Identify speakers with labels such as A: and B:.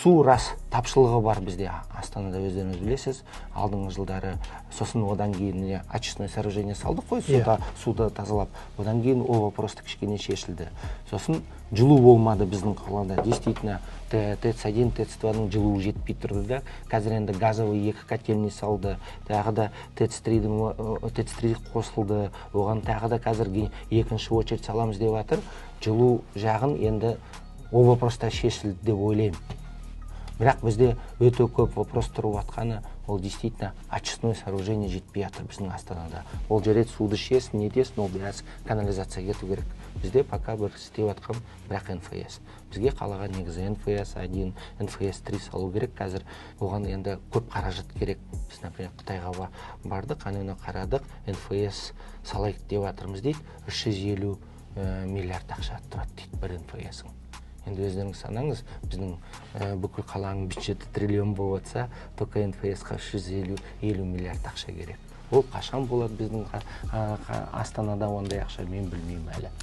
A: Су рас тапшылығы бар бізде Астанада, өздеріңіз білесіз, алдыңғы жылдары. Сосын одан кейін міне очистное сооружение салдық қой, суда, суды тазалап, одан кейін ол вопрос кішкене шешілді. Сосын жылу болмады біздің қалада, действительно, ТЭЦ 1, ТЭЦ 2-ның жылуы жетпей тұрды да. Қазір енді газовый екі котельный салды, тағы да ТЭЦ 3-дің, ТЭЦ 3 қосылды, оған тағы да қазір екінші очередь саламыз деп жатыр. Жылу жағын енді ол вопрос та шешілді деп ойлаймын. Бірақ бізде өте көп вопрос тұрып жатқаны, ол действительно очистное сооружение жетпей жатыр біздің Астанада. Ол жарайды, суды ішесің, не етесің, ол біраз канализация кету керек. Бізде пока бір істеп жатқан бірақ НФС. Бізге қалаға негізі НФС 1, НФС 3 салу керек қазір. Оған енді көп қаражат керек. Біз, например, Қытайға бардық, ананы қарадық, НФС салайық деп жатырмыз дейді, 350 миллиард ақша тұрады дейді бір НФС-ің. Енді өздеріңіз санаңыз, біздің бүкіл қаланың бюджеті триллион болып жатса, только НФС-қа 350 миллиард ақша керек. Ол қашан болады біздің Астанада ондай ақша, мен білмеймін әлі.